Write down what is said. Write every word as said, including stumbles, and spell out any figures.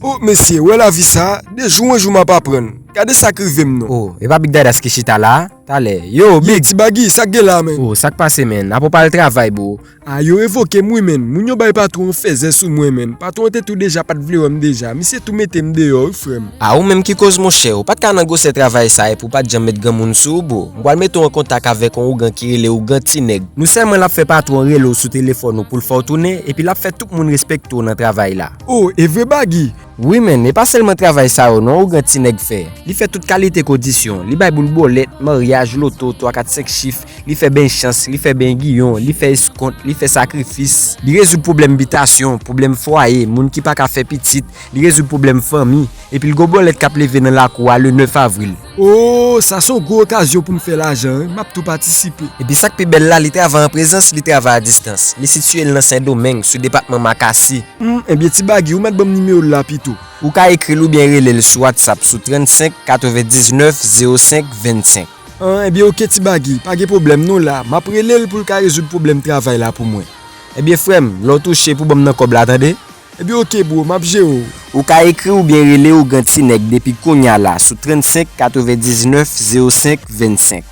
O mesye, wè lavi sa, de jou an jou m ap aprann. Gade sa k rive m non. O, e pa Big Dadas ki chita la a? Talè. Yo, Big! Ti Bagy, sa k gen la, menn? O, sa k pase, menn? Apre w pa al travay, bro. A, yo revoke m wi, menn. Moun yo bay patwon an fèzè sou mwen, menn. Patwon an te tou deja pa t vle wè m deja. Misye tou mete m deyò wi, frè m. A, ou menm ki koz, monchè. Ou pa t ka nan gwosè travay sa a epi w pa t janm met granmoun sou ou, bro. M pral mete w an kontak avèk yon ougan ki rele Ougan Ti Nèg. Non sèlman l ap fè patwon an rele w sou telefòn ou pou l fè w tounen, epi l ap fè tout moun respekte w nan travay la. O, e vre, Bagy? Wi, menn, e pa sèlman travay sa yo non Ougan Ti Nèg fè. Li fè tout kalite kondisyon. Li bay boul bòlèt, maryaj, loto, twa, kat, senk chif. Li fè ben chans, li fè ben giyon, li fè eskont, li fè sakrifis. Li rezoud pwoblèm bitasyon, pwoblèm fwaye, moun ki pa ka fè pitit. Li rezoud pwoblèm fanmi. Epi l gon bòlèt k ap leve nan lakou a le nèf avril. O, sa se yon gwo okazyon pou m fè lajan, wi. M ap tou patisipe. Epi sa k pi bèl la, li travay an prezans, li travay a distans. Li sitiye l nan Sendomeng, sou depatman Makasi. Hmm, ebyen, Ti Bagy, ou mèt ban m nimewo l la pito. Ou ka ekri l oubyen rele l sou WhatsApp sou trannsenk katrevendiznèf zewo senk vennsenk. An, ebyen, oke, Ti Bagy, pa gen pwoblèm non la. M ap rele l pou l ka rezoud pwoblèm travay la pou mwen. Ebyen, frè m, lè w touche pou ban m nan kòb la, tande? Ebyen, oke, bro, m ap jere w. Ou ka ekri oubyen rele Ougan Ti Nèg depi kounye a la sou trannsenk katrevendiznèf zewo senk vennsenk.